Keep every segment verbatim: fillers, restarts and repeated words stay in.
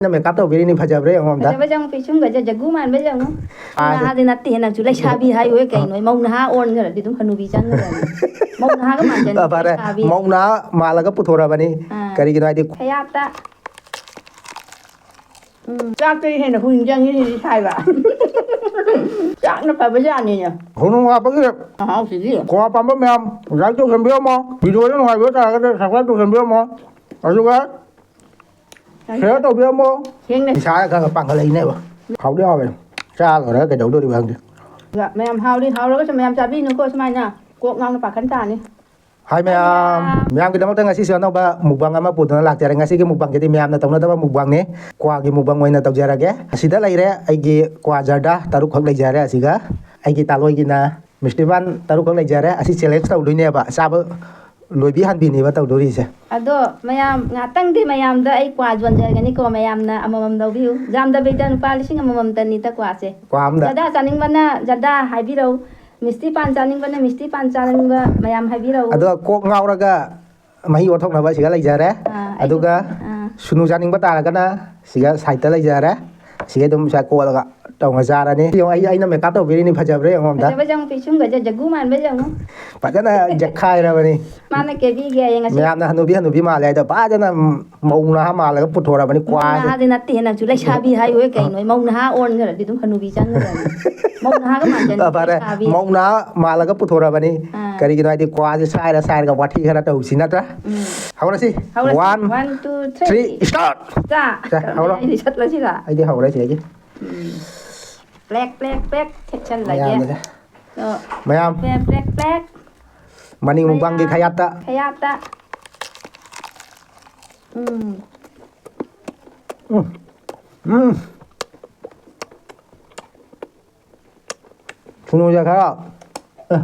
ꯅꯪ ꯃꯦꯀꯞ ꯇꯧꯕꯤꯔꯤꯅꯤ, ꯐꯖꯕ꯭ꯔꯥ ꯌꯦꯡꯉꯣ ꯑꯝꯇ꯫ ꯐꯖꯕ ꯆꯪꯉꯛꯄꯤ, ꯁꯨꯝꯒꯁꯦ ꯖꯒꯨ ꯃꯥꯟꯕ ꯌꯦꯡꯉꯣ꯫ ꯑꯥ, ꯅꯍꯥꯗꯤ ꯅꯠꯇꯦ, ꯅꯪꯁꯨ ꯂꯩꯁꯥꯕꯤ ꯍꯥꯏꯌꯣ ꯀꯩꯅꯣ? ꯃꯧ ꯅꯍꯥ ꯑꯣꯟꯈ꯭ꯔꯗꯤ ꯑꯗꯨꯝ ꯍꯅꯨꯕꯤ ꯆꯪꯈ꯭ꯔꯅꯤ꯫ ꯃꯧ ꯅꯍꯥꯒ ꯃꯥꯟꯖꯟ-, ꯑ, ꯐꯔꯦ꯫ ꯂꯩꯁꯥꯕꯤ꯫ ꯃꯧ ꯅꯍꯥ ꯃꯥꯜꯂꯒ ꯄꯨꯊꯣꯔꯕꯅꯤ꯫ ꯑꯥ꯫ ꯀꯔꯤꯒꯤꯅꯣ ꯍꯥꯏꯗꯤ ꯈꯌꯥꯠꯇ꯫ ꯎꯝ, ꯆꯥꯛꯇꯒꯤ ꯍꯦꯟꯅ ꯍꯨꯏꯅ ꯆꯪꯉꯤ ꯁꯤꯗꯤ ꯁꯥꯏꯕ꯫ ꯆꯥꯛꯅ ꯐꯕ ꯖꯥꯠꯅꯤꯅꯦ꯫ ꯍꯧꯅ ꯍꯥꯞꯄꯒꯤ ꯃꯍꯥꯎꯁꯤꯗꯤ꯫ ꯀ꯭ꯋꯥ ꯄꯥꯝꯕ ꯃꯌꯥꯝ like ꯇꯧꯁꯟꯕꯤꯔꯝꯃꯣ꯫ Video ꯗꯣ ꯅꯨꯡꯉꯥꯏꯕꯤꯕ ꯇꯥꯔꯒꯗꯤ subscribe ꯇꯧꯁꯟꯕꯤꯔꯝꯃꯣ꯫ ꯑꯗꯨꯒ share ꯇꯧꯕꯤꯔꯝꯃꯣ꯫ ꯊꯦꯡꯅ ꯏꯁꯥ ꯈꯔ ꯈꯔ ꯄꯥꯡꯒꯠꯂꯛꯏꯅꯦꯕ꯫ ꯍꯥꯎꯗꯤ ꯍꯥꯎꯋꯦ꯫ ꯆꯥ ꯂꯣꯏꯔꯒ ꯀꯩꯗꯧꯗꯣꯔꯤꯕ ꯈꯪꯗꯦ꯫ ꯃꯌꯥꯝ ꯍꯥꯎꯔꯤ, ꯍꯥꯎꯔꯒꯁꯨ ꯃꯌꯥꯝ ꯆꯥꯕꯤꯅꯨꯀꯣ ꯁꯨꯃꯥꯏꯅ꯫ ꯀꯣꯛ ꯉꯥꯎꯅ ꯄꯥꯈꯟ ꯇꯥꯅꯤ꯫ Hi ꯃꯌꯥꯝ꯫ ꯃꯌꯥꯝꯒꯤꯗꯃꯛꯇ ꯉꯁꯤꯁꯨ ꯑꯅꯧꯕ mukbang ꯑꯃ ꯄꯨꯗꯨꯅ ꯂꯥꯛꯆꯔꯦ꯫ ꯉꯁꯤꯒꯤ mukbang ꯁꯤꯗꯤ ꯃꯌꯥꯝꯅ ꯇꯧꯅꯗꯕ mukbang ꯅꯤ꯫ ꯀ꯭ꯋꯥꯒꯤ mukbang ꯑꯣꯏꯅ ꯇꯧꯖꯔꯒꯦ꯫ ꯑꯁꯤꯗ ꯂꯩꯔꯦ ꯑꯩꯒꯤ ꯀ꯭ꯋꯥ ꯖꯔꯗꯥ ꯇꯔꯨꯛꯈꯛ ꯂꯩꯖꯔꯦ꯫ ꯑꯁꯤꯒ ꯑꯩꯒꯤ ꯇꯥꯂꯣꯏꯒꯤꯅ ꯃꯤꯁꯇꯤ ꯄꯥꯟ ꯇꯔꯨꯛꯈꯛ ꯂꯩꯖꯔꯦ꯫ ꯑꯁꯤ challenge ꯇꯧꯗꯣꯏꯅꯦꯕ꯫ ꯆꯥꯕ ꯂꯣꯏꯕꯤ ꯍꯟꯕꯤꯅꯦꯕ ꯇꯧꯗꯣꯔꯤꯁꯦ꯫ ꯑꯗꯣ ꯃꯌꯥꯝ ꯉꯥꯛꯇꯪꯗꯤ ꯃꯌꯥꯝꯗ ꯑꯩ ꯀ꯭ꯋꯥ ꯌꯣꯟꯖꯔꯒꯅꯤꯀꯣ꯫ ꯃꯌꯥꯝꯅ ꯑꯃꯃꯝ ꯂꯧꯕꯤꯌꯨ꯫ ꯌꯥꯝꯗꯕꯤꯗ ꯂꯨꯄꯥ ꯂꯤꯁꯤꯡ ꯑꯃꯃꯝꯇꯅꯤꯗ ꯀ꯭ꯋꯥꯁꯦ꯫ ꯀ꯭ꯋꯥ ꯑꯝꯗ꯫ ꯖꯔꯗꯥ ꯆꯥꯅꯤꯡꯕꯅ ꯖꯔꯗꯥ ꯍꯥꯏꯕꯤꯔꯧ꯫ ꯃꯤꯁꯇꯤ ꯄꯥꯟ ꯆꯥꯅꯤꯡꯕꯅ ꯃꯤꯁꯇꯤ ꯄꯥꯟ ꯆꯥꯅꯤꯡꯕ ꯃꯌꯥꯝ ꯍꯥꯏꯕꯤꯔꯛꯎ꯫ ꯑꯗꯣ ꯀꯣꯛ ꯉꯥꯎꯔꯒ ꯃꯍꯤ ꯑꯣꯟꯊꯣꯛꯅꯕ ꯁꯤꯒ ꯂꯩꯖꯔꯦ꯫ ꯑꯥ, ꯑꯩꯁꯨ, ꯑꯗꯨꯒ ꯑꯥ꯫ ꯁꯨꯅꯨ ꯆꯥꯅꯤꯡꯕ ꯇꯥꯔꯒꯅ ꯁꯤꯒ side ꯇ ꯂꯩꯖꯔꯦ꯫ ꯁꯤꯒ ꯑꯗꯨꯝ ꯁꯤꯒ ꯀꯣꯠꯂꯒ ꯇꯧꯅ ꯆꯥꯔꯅꯤ꯫ ꯌꯦꯡꯉꯣ, ꯑꯩ, ꯑꯩꯅ ꯃꯦꯀꯞ ꯇꯧꯕꯤꯔꯤꯅꯤ, ꯐꯖꯕ꯭ꯔꯥ ꯌꯦꯡꯉꯣ ꯑꯝꯇ꯫ ꯐꯖꯕ ꯆꯪꯉꯛꯄꯤ, ꯁꯨꯝꯒꯁꯦ ꯖꯒꯨ ꯃꯥꯟꯕ ꯌꯦꯡꯉꯣ꯫ ꯐꯖꯅ ꯌꯦꯛꯈꯥꯏꯔꯕꯅꯤ꯫ ꯃꯥꯅ ꯀꯦꯕꯤꯒꯦ ꯍꯌꯦꯡ ꯉꯁꯤ꯫ ꯃꯌꯥꯝꯅ ꯍꯅꯨꯕꯤ ꯍꯅꯨꯕꯤ ꯃꯥꯜꯂꯦ ꯍꯥꯏꯗꯣ ꯐꯖꯅ ꯃꯧ ꯅꯍꯥ ꯃꯥꯜꯂꯒ ꯄꯨꯊꯣꯔꯛꯑꯕꯅꯤ ꯃꯧ ꯀ꯭ꯋꯥꯁꯦ꯫ ꯅꯍꯥꯗꯤ ꯅꯠꯇꯦ, ꯅꯪꯁꯨ ꯂꯩꯁꯥꯕꯤ ꯍꯥꯏꯌꯣ ꯀꯩꯅꯣ? ꯑ꯫ ꯃꯧ ꯅꯍꯥ ꯑꯣꯟꯈ꯭ꯔꯗꯤ ꯑꯗꯨꯝ ꯍꯅꯨꯕꯤ ꯆꯪꯈ꯭ꯔꯅꯤ꯫ ꯃꯧ ꯅꯍꯥꯒ ꯃꯥꯟꯖꯟ-, ꯑ, ꯐꯔꯦ꯫ ꯂꯩꯁꯥꯕꯤ꯫ ꯃꯧ ꯅꯍꯥ ꯃꯥꯜꯂꯒ ꯄꯨꯊꯣꯔꯛꯑꯕꯅꯤ꯫ ꯑꯥ꯫ ꯀꯔꯤꯒꯤꯅꯣ ꯍꯥꯏꯗꯤ ꯀ꯭ꯋꯥꯁꯦ ꯁꯥꯏꯔ ꯁꯥꯏꯔꯒ ꯋꯥꯊꯤ ꯈꯔ ꯇꯧꯁꯤ ꯅꯠꯇ꯭ꯔꯥ? ꯎꯝ꯫ ꯍꯧꯔꯁꯤ꯫ ꯍꯧꯔꯁꯤ꯫ One, One, two, three, three, start! ꯆꯥ! ꯁꯦ, ꯍꯧꯔꯣ꯫ ꯑꯩꯗꯤ ꯆꯠꯂꯁꯤꯔꯥ? ꯑꯩꯗꯤ ꯍꯧꯔꯦ ꯁꯤꯗꯒꯤ꯫ ꯎꯝ꯫ ꯄ꯭ꯂꯦꯛ, ꯄ꯭ꯂꯦꯛ, ꯄ꯭ꯂꯦꯛ ꯊꯦꯛꯆꯜꯂꯒꯦ꯫ ꯃꯌꯥꯝꯅꯁꯦ꯫ ꯑꯣ꯫ ꯃꯌꯥꯝ꯫ ꯄ꯭ꯂꯦꯛ, ꯄ꯭ꯂꯦꯛ, ꯄ꯭ꯂꯦꯛ꯫ ꯃꯅꯤꯡ ꯃꯨꯛꯕꯥꯡꯒꯤ ꯃꯌꯥꯝ ꯈꯌꯥꯠꯇ꯫ ꯈꯌꯥꯠꯇ꯫ ꯎꯝ꯫ ꯎꯝ꯫ ꯎꯝ꯫ ꯁꯨꯅꯨꯁꯦ ꯈꯔ, ꯑꯦ꯫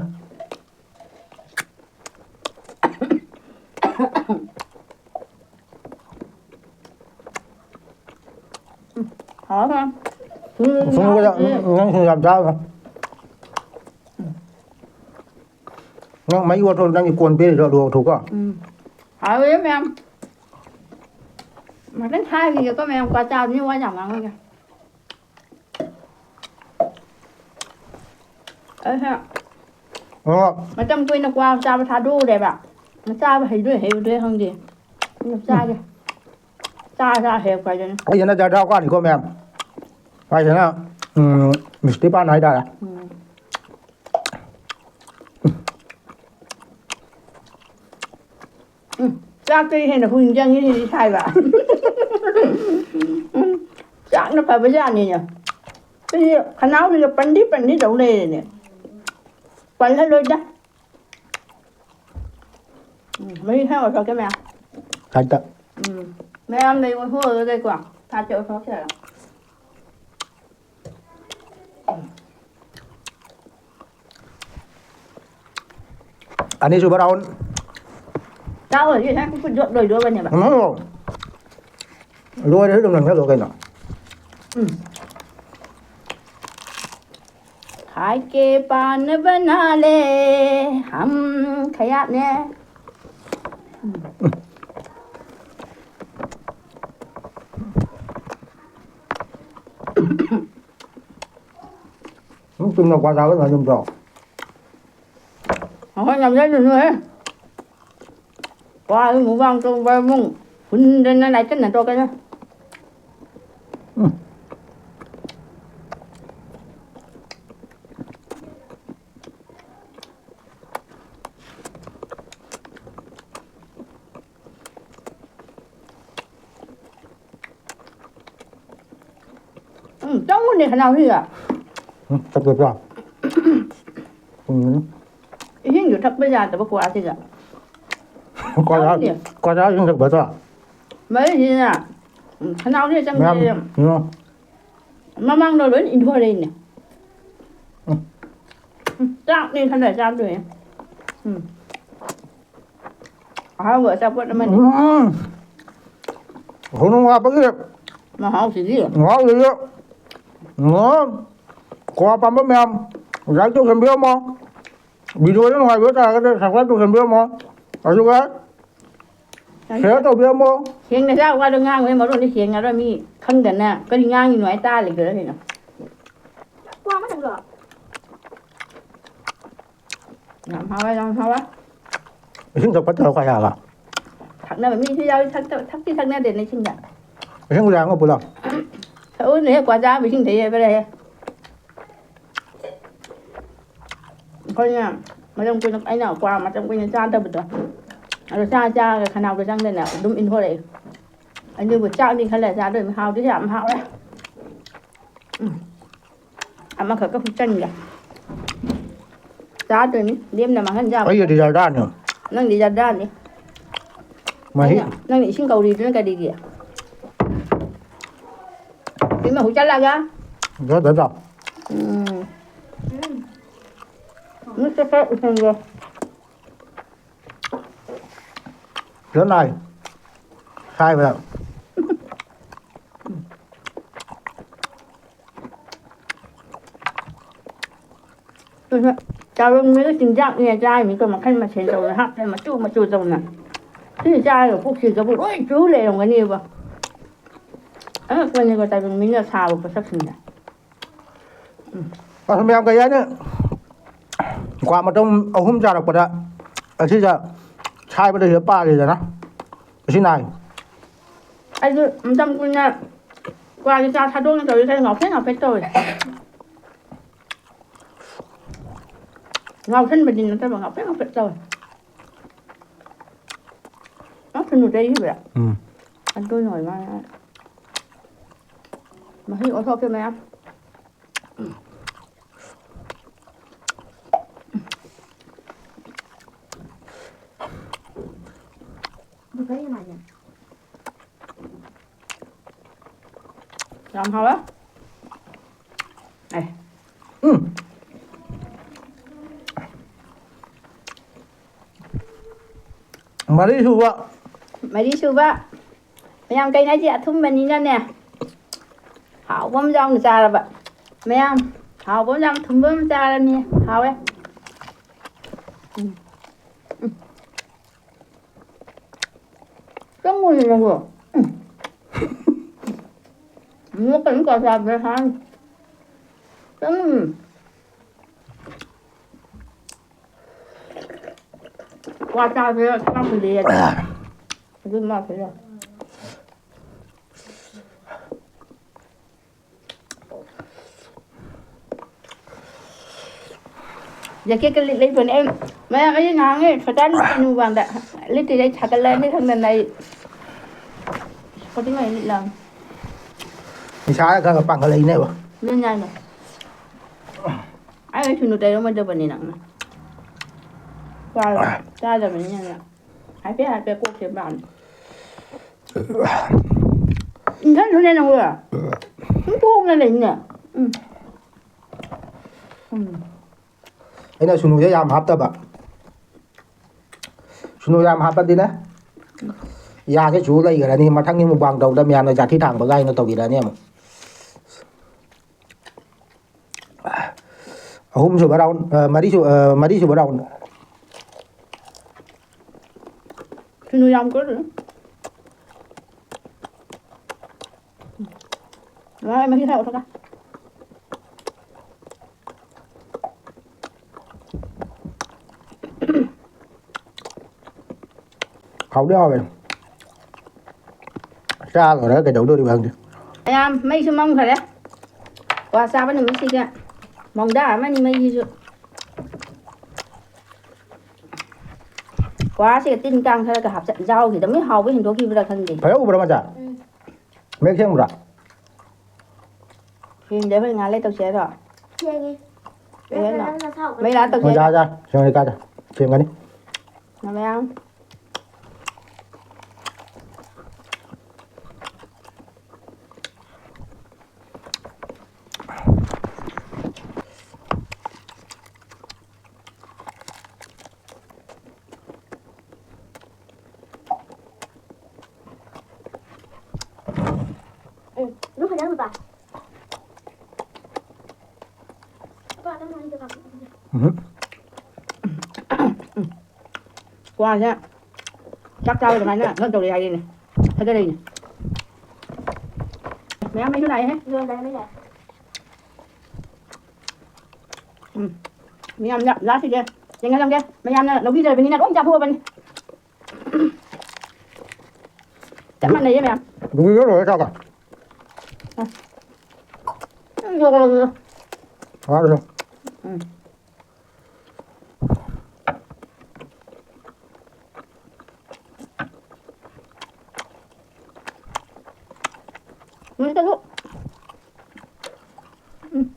ꯍꯥꯎꯔꯦ꯫ ꯁꯨꯅꯨꯁꯦ, ꯎꯝ, ꯅꯪ ꯁꯨꯅꯨ ꯌꯥꯝ ꯆꯥꯒꯅꯨ꯫ ꯅꯪ ꯃꯍꯤ ꯑꯣꯠꯊꯣꯛ, ꯅꯪꯒꯤ ꯀꯣꯟ ꯄꯤꯔꯤꯗꯣ ꯑꯗꯨ ꯑꯣꯠꯊꯣꯛꯀꯣ꯫ ꯎꯝ꯫ ꯍꯥꯎꯋꯦ ꯃꯌꯥꯝ꯫ ꯉꯥꯛꯇꯪ ꯊꯥꯈꯤꯒꯦꯀꯣ ꯃꯌꯥꯝ, ꯀ꯭ꯋꯥ ꯆꯥꯕꯅꯤ ꯋꯥ ꯌꯥꯝ ꯉꯥꯡꯉꯒ꯫ ꯑꯩꯁꯦ ꯑꯣ꯫ ꯃꯇꯝ ꯀꯨꯏꯅ ꯀ꯭ꯋꯥ ꯆꯥꯕ ꯊꯥꯗꯣꯛꯎꯔꯦꯕ꯫ ꯆꯥꯕ ꯍꯩꯗꯣꯏ ꯍꯩꯔꯣꯏꯗꯣꯏ ꯈꯪꯗꯦ꯫ ꯑꯗꯨ ꯆꯥꯒꯦ꯫ ꯆꯥ ꯆꯥ ꯍꯦꯛ ꯐꯖꯅ꯫ ꯑꯩꯁꯤꯅ ꯖꯔꯗꯥ ꯀ꯭ꯋꯥꯅꯤꯀꯣ ꯃꯌꯥꯝ꯫ ꯃꯥꯏꯁꯤꯅ, ꯎꯝ, ꯃꯤꯁꯇꯤ ꯄꯥꯟ ꯍꯥꯏꯇꯥꯔꯦ꯫ ꯎꯝ꯫ ꯎꯝ, ꯆꯥꯛꯇꯒꯤ ꯍꯦꯟꯅ ꯍꯨꯏꯅ ꯆꯪꯉꯤꯁꯤꯗꯤ ꯁꯥꯏꯕ꯫ ꯎꯝ, ꯆꯥꯛꯅ ꯐꯕ ꯖꯥꯠꯅꯤꯅꯦ꯫ ꯑꯩꯗꯤ ꯈꯅꯥꯎꯁꯤꯗ ꯄꯟꯗꯤ ꯄꯟꯗꯤ ꯇꯧ ꯂꯩꯔꯦꯅꯦ꯫ ꯄꯜꯂ ꯂꯣꯏꯗ꯫ ꯎꯝ, ꯃꯍꯤ ꯈꯔ ꯑꯣꯏꯊꯣꯛꯀꯦ ꯃꯌꯥꯝ꯫ ꯁꯥꯏꯠꯇ꯫ ꯎꯝ, ꯃꯌꯥꯝ ꯂꯩ ꯑꯣꯟꯊꯣꯛꯑꯒ ꯀꯩꯀꯣ꯫ ꯁꯥꯏꯠꯇ ꯑꯣꯟꯊꯣꯛꯁꯦ ꯍꯥꯏꯔꯣ꯫ ꯑꯅꯤꯁꯨꯕ ꯔꯥꯎꯟ꯫ ꯆꯥꯛ ꯂꯣꯏꯔꯗꯤ ꯉꯁꯥꯏ ꯈꯨꯠ ꯌꯣꯠ ꯂꯣꯏꯗꯣꯔꯕꯅꯦꯕ꯫ ꯎꯝ꯫ ꯂꯣꯏꯔꯦ, ꯑꯗꯨꯝ ꯅꯪꯁꯜꯂꯣ ꯀꯩꯅꯣ꯫ ꯎꯝ꯫ खाए के पान बना ले, हम ꯈꯌꯥꯠꯅꯦ꯫ ꯎꯝ, ꯆꯨꯝꯅ ꯀ꯭ꯋꯥ ꯆꯥꯕ ꯑꯗꯨꯃꯥꯏꯅ ꯑꯗꯨꯝ ꯆꯥꯎ꯫ ꯍꯣꯏ, ꯅꯝꯖꯜꯂꯨꯅꯨꯍꯦ꯫ ꯀ꯭ꯋꯥ ꯑꯗꯨꯝ ꯃꯨꯛꯕꯥꯡ ꯇꯧꯕ ꯏꯃꯨꯡ ꯍꯨꯟꯗꯅ ꯂꯥꯏꯆꯠꯅ ꯇꯣꯛꯀꯅꯤ꯫ ꯎꯝ꯫ ꯎꯝ, ꯆꯪꯉꯨꯅꯦ ꯈꯅꯥꯎꯁꯤꯗ꯫ ꯎꯝ, ꯆꯠꯄ꯭ꯔꯣ? ꯎꯝ꯫ ꯏꯁꯤꯡꯁꯨ ꯊꯛꯄ ꯌꯥꯗꯕ ꯀ꯭ꯋꯥꯁꯤꯗ꯫ ꯀ꯭ꯋꯥ ꯆꯥ-, ꯆꯪꯉꯨꯅꯦ꯫ ꯀ꯭ꯋꯥ ꯆꯥ ꯏꯁꯤꯡ ꯊꯛꯄ ꯅꯠꯇ꯭ꯔꯣ? ꯃꯔꯤꯁꯤꯅ, ꯎꯝ, ꯈꯅꯥꯎꯁꯤꯗ ꯃꯌꯥꯝ, ꯆꯪꯗꯦ꯫ ꯎꯝ꯫ ꯃꯃꯥꯡꯗ ꯂꯣꯏ ꯏꯟꯊꯣꯔꯛꯏꯅꯦ꯫ ꯎꯝ꯫ ꯎꯝ, ꯆꯥꯛꯅꯦ ꯈꯜꯂ ꯆꯥꯗꯣꯏꯅꯦ꯫ ꯎꯝ꯫ ꯑꯍꯥꯎꯕ ꯑꯆꯥꯄꯣꯠ ꯑꯃꯅꯤ꯫ ꯎꯝ꯫ ꯍꯧꯅ ꯍꯥꯞꯄꯒꯤ ꯃꯍꯥꯎꯁꯤꯗꯤ꯫ ꯃꯍꯥꯎꯁꯤꯗꯤ꯫ ꯎꯝ꯫ ꯀ꯭ꯋꯥ ꯄꯥꯝꯕ ꯃꯌꯥꯝ like ꯇꯧꯁꯟꯕꯤꯔꯝꯃꯣ꯫ Video ꯁꯦ ꯅꯨꯡꯉꯥꯏꯕꯤꯕ ꯇꯥꯔꯒꯗꯤ subscribe ꯇꯧꯁꯟꯕꯤꯔꯝꯃꯣ꯫ ꯑꯗꯨꯒ ꯁꯤꯌꯔ ꯇꯧꯕꯤꯔꯝꯃꯣ꯫ ꯁꯦꯡꯅ ꯆꯥꯕ ꯋꯥꯗꯣ ꯉꯥꯡꯉꯨꯍꯦ, ꯃꯔꯣꯟꯗꯣ ꯁꯦꯡꯉꯔꯣꯏ꯫ ꯃꯤ ꯈꯪꯗꯅ ꯀꯔꯤ ꯉꯥꯡꯉꯤꯅꯣ ꯍꯥꯏ ꯇꯥ ꯂꯩꯗꯣꯏꯔꯥ ꯀꯩꯅꯣ? ꯋꯥ ꯑꯃ ꯊꯝꯈ꯭ꯔꯣ꯫ ꯌꯥꯝ ꯍꯥꯎꯋꯦ, ꯌꯥꯝ ꯍꯥꯎꯋꯦ꯫ ꯏꯁꯤꯡ ꯊꯛꯄ ꯇꯧꯔꯣ ꯈ꯭ꯋꯥꯏ ꯍꯥꯏꯔꯒ꯫ ꯊꯛꯅꯕ ꯃꯤꯁꯨ ꯌꯥꯎꯏ, ꯊꯛꯇꯕ, ꯊꯛꯇꯤ ꯊꯛꯅꯗꯦꯅ ꯏꯁꯤꯡꯗ꯫ ꯏꯁꯤꯡ ꯌꯥꯝ ꯄꯨꯂꯞ꯫ ꯊꯛꯎꯅꯦꯍꯦ, ꯀ꯭ꯋꯥ ꯆꯥꯕ ꯏꯁꯤꯡ ꯊꯛꯏ ꯍꯥꯏꯕ ꯂꯩꯍꯦ꯫ ꯑꯩꯈꯣꯏꯅ ꯃꯇꯝ ꯀꯨꯏꯅ, ꯑꯩꯅ ꯀ꯭ꯋꯥ ꯃꯇꯝ ꯀꯨꯏꯅ ꯆꯥꯗꯕꯗꯣ, ꯑꯗꯣ ꯆꯥ ꯆꯥꯔꯒ ꯈꯅꯥꯎꯗ ꯆꯪꯗꯅ ꯑꯗꯨꯝ ꯏꯟꯊꯣꯔꯛꯏ꯫ ꯑꯗꯨꯕꯨ ꯆꯥꯛꯅꯤ ꯈꯜꯂ ꯆꯥꯗꯣꯏꯅꯤ꯫ ꯍꯥꯎꯗꯤ ꯌꯥꯝ ꯍꯥꯎꯔꯦ꯫ ꯎꯝ꯫ ꯑꯃꯈꯛꯀ ꯍꯨꯠꯆꯟꯒꯦ꯫ ꯆꯥꯗꯣꯏꯅꯤ꯫ ꯂꯦꯝꯅ ꯃꯥꯡꯍꯟ ꯌꯥꯕ꯫ ꯑꯩꯒꯤꯗꯤ ꯖꯔꯗꯥꯅꯤ꯫ ꯅꯪꯗꯤ ꯖꯔꯗꯥꯅꯤ꯫ ꯃꯍꯤ꯫ ꯑꯩꯅ, ꯅꯪꯅ ꯏꯁꯤꯡ ꯀꯧꯔꯤꯗꯨꯅ ꯀꯔꯤꯒꯤ? ꯁꯤ ꯃꯍꯨꯠ ꯆꯠꯂꯒ? ꯖꯔꯗꯥ ꯆꯥꯎ꯫ ꯎꯝ꯫ ꯃꯤꯠꯇ ꯈꯔ ꯎꯁꯟꯒꯦ꯫ ꯁꯤꯗ ꯅꯥꯏ꯫ ꯁꯥꯏꯕꯗ꯫ ꯑꯗꯨꯅ ꯆꯥꯔꯣꯟ ꯃꯤꯅ ꯆꯤꯟꯖꯥꯛꯅꯦ ꯆꯥꯔꯤꯃꯤꯗꯣ ꯃꯈꯜ ꯃꯊꯦꯜ ꯇꯧꯅ ꯍꯥꯞꯇꯅ ꯃꯆꯨ ꯃꯆꯨ ꯇꯧꯅ꯫ ꯁꯤ ꯆꯥꯔꯒ ꯄꯨꯛꯁꯤꯗꯕꯨ ꯂꯣꯏ ꯆꯨ ꯂꯩꯔꯝꯒꯅꯦꯕ꯫ ꯑꯉꯛꯄꯅꯤꯀꯣ ꯇꯥꯏꯕꯪ ꯃꯤꯅ ꯁꯥꯕ ꯄꯣꯠꯁꯛꯁꯤꯡꯁꯦ꯫ ꯎꯝ꯫ ꯑꯁ ꯃꯌꯥꯝ ꯀꯩ ꯍꯥꯏꯅꯤ? ꯀ꯭ꯋꯥ ꯃꯇꯨꯝ ꯑꯍꯨꯝ ꯆꯥꯔꯛꯄꯗ ꯑꯁꯤꯗ ꯁꯥꯏꯕꯗ ꯁꯤꯗ ꯄꯥꯜꯂꯤꯗꯅ꯫ ꯑꯁꯤ ꯅꯥꯏ꯫ ꯑꯩꯁꯨ ꯃꯇꯝ ꯀꯨꯏꯅ ꯀ꯭ꯋꯥꯒꯤ ꯆꯥ ꯊꯥꯗꯣꯛꯅ ꯇꯧꯔꯤ ꯀꯩꯅꯣ ꯉꯥꯎꯐꯦꯠ ꯉꯥꯎꯐꯦꯠ ꯇꯧꯔꯤ꯫ ꯉꯥꯎꯁꯟꯕꯗꯤ ꯅꯠꯇꯕ ꯉꯥꯎꯐꯦꯠ ꯉꯥꯎꯐꯦꯠ ꯇꯧꯋꯦ꯫ ꯅꯪ ꯊꯨꯅꯨ ꯇꯩꯈꯤꯕ꯭ꯔꯥ? ꯎꯝ꯫ ꯑꯗꯨꯅ ꯑꯣꯏ ꯃꯥꯜꯂꯦ꯫ ꯃꯍꯤ ꯑꯣꯟꯊꯣꯛꯀꯦ ꯃꯌꯥꯝ꯫ ꯌꯥꯝ ꯍꯥꯎꯋꯦ꯫ ꯑꯦ꯫ ꯎꯝ꯫ ꯃꯔꯤꯁꯨꯕ꯫ ꯃꯔꯤꯁꯨꯕ꯫ ꯃꯌꯥꯝ ꯀꯩꯅꯣ ꯍꯥꯏꯁꯦ ꯑꯊꯨꯝꯕꯅꯤꯅꯅꯦ꯫ ꯍꯥꯎꯕ ꯑꯃ ꯌꯥꯎꯅ ꯆꯥꯔꯕ꯫ ꯃꯌꯥꯝ ꯍꯥꯎꯕ ꯑꯃ ꯌꯥꯎꯅ ꯊꯨꯝꯕ ꯑꯃ ꯆꯥꯔꯅꯤ꯫ ꯍꯥꯎꯋꯦ꯫ ꯎꯝ꯫ ꯎꯝ꯫ ꯆꯪꯉꯨꯅꯦ ꯅꯪꯕꯣ꯫ ꯎꯝ꯫ ꯅꯣꯛꯀꯅꯨ, ꯀ꯭ꯋꯥ ꯆꯥꯕꯗ ꯍꯥꯡ꯫ ꯆꯪꯉꯨꯅꯦ꯫ ꯀ꯭ꯋꯥ ꯆꯥꯕꯗ ꯆꯥꯛ ꯃꯨꯜꯂꯦꯌꯦ꯫ ꯑꯗꯨ ꯃꯥ ꯐꯩꯗ꯫ ꯖꯦꯀꯦꯠꯀ ꯂꯤꯠ ꯂꯩꯕꯅꯦ꯫ ꯑꯩ, ꯃꯌꯥꯝ, ꯑꯩ ꯉꯥꯡꯉꯦ, ꯁꯣꯇꯥ ꯂꯤꯠꯀꯅꯨ ꯃꯃꯥꯡꯗ꯫ ꯂꯤꯠꯇ꯭ꯔꯤꯉꯩ ꯁꯥꯒꯠꯂꯛꯑꯅꯤ ꯈꯪꯗꯅ ꯑꯩ ꯏꯁꯄꯣꯔꯇꯤꯡ ꯑꯣꯏꯅ ꯂꯤꯠꯂꯕꯅꯤ꯫ ꯅꯤꯁꯥ ꯈꯔ ꯈꯔ ꯄꯥꯡꯒꯠꯂꯛꯏꯅꯦꯕ꯫ ꯑꯗꯨꯅꯦ ꯍꯥꯏꯗꯣ꯫ ꯑꯩ ꯁꯨꯅꯨ ꯇꯩꯔꯝꯃꯗꯕꯅꯤ ꯅꯪꯅ꯫ ꯆꯥꯔꯣ꯫ ꯆꯥꯗꯕꯅꯤꯅꯅꯦ꯫ ꯍꯥꯏꯐꯦꯠ ꯍꯥꯏꯐꯦꯠ ꯀꯣꯛꯁꯦ ꯄꯥꯝꯃꯤ꯫ ꯏꯟꯖꯥꯡꯗꯨꯅꯦ ꯅꯪꯕꯣ꯫ ꯁꯨꯝ ꯇꯣꯛꯅ ꯂꯩꯅꯦ꯫ ꯎꯝ꯫ ꯎꯝ꯫ ꯑꯩꯅ ꯁꯨꯅꯨꯁꯦ ꯌꯥꯝ ꯍꯥꯞꯇꯕ꯫ ꯁꯨꯅꯨ ꯌꯥꯝ ꯍꯥꯞꯄꯗꯤꯅꯦ, ꯌꯥꯁꯦ ꯆꯨ ꯂꯩꯈ꯭ꯔꯅꯤ꯫ ꯃꯊꯪꯒꯤ ꯃꯨꯛꯕꯥꯡ ꯇꯧꯕꯗ ꯃꯌꯥꯝꯅ ꯖꯥꯊꯤ ꯊꯥꯡꯕ ꯀꯥꯏꯅ ꯇꯧꯕꯤꯔꯛꯑꯅꯤ ꯑꯃꯨꯛ꯫ ꯑꯍꯨꯝꯁꯨꯕ ꯔꯥꯎꯟ, ꯑ, ꯃꯔꯤꯁꯨ-, ꯑ, ꯃꯔꯤꯁꯨꯕ ꯔꯥꯎꯟ꯫ ꯁꯨꯅꯨ ꯌꯥꯝ ꯀꯜꯂꯤ꯫ ꯉꯥꯏ, ꯃꯍꯤ ꯈꯔ ꯂꯧꯊꯣꯛꯀꯦ꯫ ꯍꯥꯎꯗꯤ ꯍꯥꯎꯋꯦ꯫ ꯆꯥ ꯂꯣꯏꯔꯒ ꯀꯩꯗꯧꯗꯣꯔꯤꯕ ꯈꯪꯗꯦ꯫ ꯃꯌꯥꯝ, ꯃꯩꯁꯨ ꯃꯝꯈꯔꯦ꯫ ꯀ꯭ꯋꯥ ꯆꯥꯕ ꯅꯨꯃꯤꯠꯁꯤꯒ ꯃꯧꯗꯥ ꯑꯃꯅꯤ ꯃꯩꯁꯤꯁꯨ꯫ ꯀ꯭ꯋꯥꯁꯤꯒ ꯇꯤꯟ ꯀꯥꯡ ꯈꯔꯒ ꯍꯥꯞꯆ-, ꯖꯥꯎꯁꯤꯗ ꯃꯤ ꯍꯥꯎꯕ ꯍꯦꯟꯗꯣꯛꯈꯤꯕ꯭ꯔꯥ ꯈꯪꯗꯦ꯫ ꯐꯖ ꯎꯕ꯭ꯔꯥ, ꯃꯆꯥ? ꯎꯝ꯫ ꯃꯌꯦꯛ ꯁꯦꯡꯕ꯭ꯔꯥ? ꯁꯦꯡꯗꯦ, ꯑꯩꯈꯣꯏ ꯉꯥ ꯂꯩ ꯇꯧꯁꯦ ꯍꯥꯏꯔꯣ? ꯁꯦꯡꯉꯦ꯫ ꯀꯩ ꯍꯥꯏꯅꯣ? ꯅꯪ ꯅꯁꯥ ꯎꯒꯗ꯭ꯔꯥ? ꯃꯩ ꯂꯥꯛ ꯇꯧꯁꯦ ꯍꯥꯏꯔꯣ? ꯃꯆꯥ, ꯃꯆꯥ, ꯁꯦꯡꯉꯗꯤ ꯀꯥꯗ ꯁꯦꯡꯒꯅꯤ꯫ ꯃꯌꯥꯝ꯫ ꯎꯝ, ꯑꯗꯨ ꯐꯖꯅ ꯂꯨꯄꯥ꯫ ꯂꯨꯄꯥ ꯑꯗꯨꯝ ꯍꯥꯏꯗꯣ ꯀꯥꯞꯄꯛꯑꯣ꯫ ꯎꯝ꯫ ꯀ꯭ꯋꯥꯁꯦ ꯆꯥꯛ ꯆꯥꯕ ꯑꯗꯨꯃꯥꯏꯅ ꯀꯩꯅꯣ ꯇꯧꯔꯦ ꯍꯥꯏꯔꯤꯅꯦ꯫ ꯊꯥꯖꯔꯛꯏꯅꯦ꯫ ꯃꯌꯥꯝ ꯃꯩꯁꯨ ꯂꯥꯛꯑꯦꯍꯦ꯫ ꯎꯝ꯫ ꯃꯌꯥꯝꯅ ꯂꯥꯁꯤꯁꯦ ꯌꯦꯡꯍꯜꯂꯝꯒꯦ꯫ ꯃꯌꯥꯝꯅ ꯂꯧꯕꯤꯗ꯭ꯔꯕꯅꯤꯅ ꯂꯣꯏ ꯆꯥꯊꯣꯛꯑꯕꯅꯤ꯫ ꯆꯞ ꯃꯥꯟꯅꯩꯌꯦ ꯃꯌꯥꯝ꯫ ꯂꯣꯏꯔꯦ ꯂꯣꯏꯔꯦ ꯆꯥꯕ꯫ ꯎꯝ꯫ ꯎꯝ꯫ ꯎꯝ, ꯆꯠꯂꯨ꯫ ꯎꯝ꯫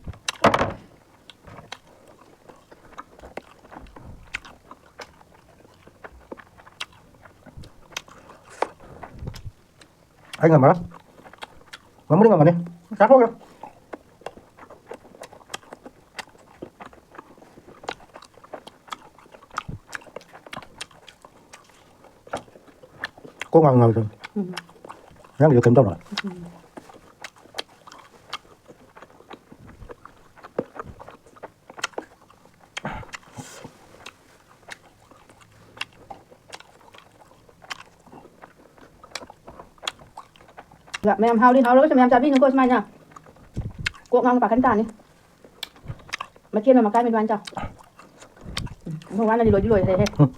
ꯑꯩ ꯉꯝꯃꯔꯣꯏ꯫ ꯉꯝꯕꯨꯗꯤ ꯉꯝꯃꯅꯤ꯫ ꯆꯥꯊꯣꯛꯑꯒꯦ꯫ ꯀꯣꯛ ꯉꯥꯎ ꯉꯥꯎ ꯇꯧꯋꯤ꯫ ꯎꯝ꯫ ꯅꯪꯒꯤꯗꯣ ꯀꯩꯝ ꯇꯧꯔꯣꯏ꯫ ꯎꯝ꯫ ꯃꯌꯥꯝ ꯍꯥꯎꯔꯤ ꯍꯥꯎꯔꯒꯁꯨ ꯃꯌꯥꯝ ꯆꯥꯕꯤꯅꯨꯀꯣ ꯁꯨꯃꯥꯏꯅ꯫ ꯀꯣꯛ ꯉꯥꯡ ꯄꯥꯈꯟ ꯇꯥꯅꯤ꯫ ꯃꯆꯦꯠ ꯑꯃ ꯃꯀꯥꯏ ꯑꯃ ꯑꯗꯨꯃꯥꯏꯅ ꯆꯥꯎ꯫ ꯎꯝ, ꯑꯩꯈꯣꯏ ꯋꯥꯅꯗꯤ ꯂꯣꯏꯗꯤ ꯂꯣꯏꯈ꯭ꯔꯦꯍꯦ꯫ ꯎꯝ꯫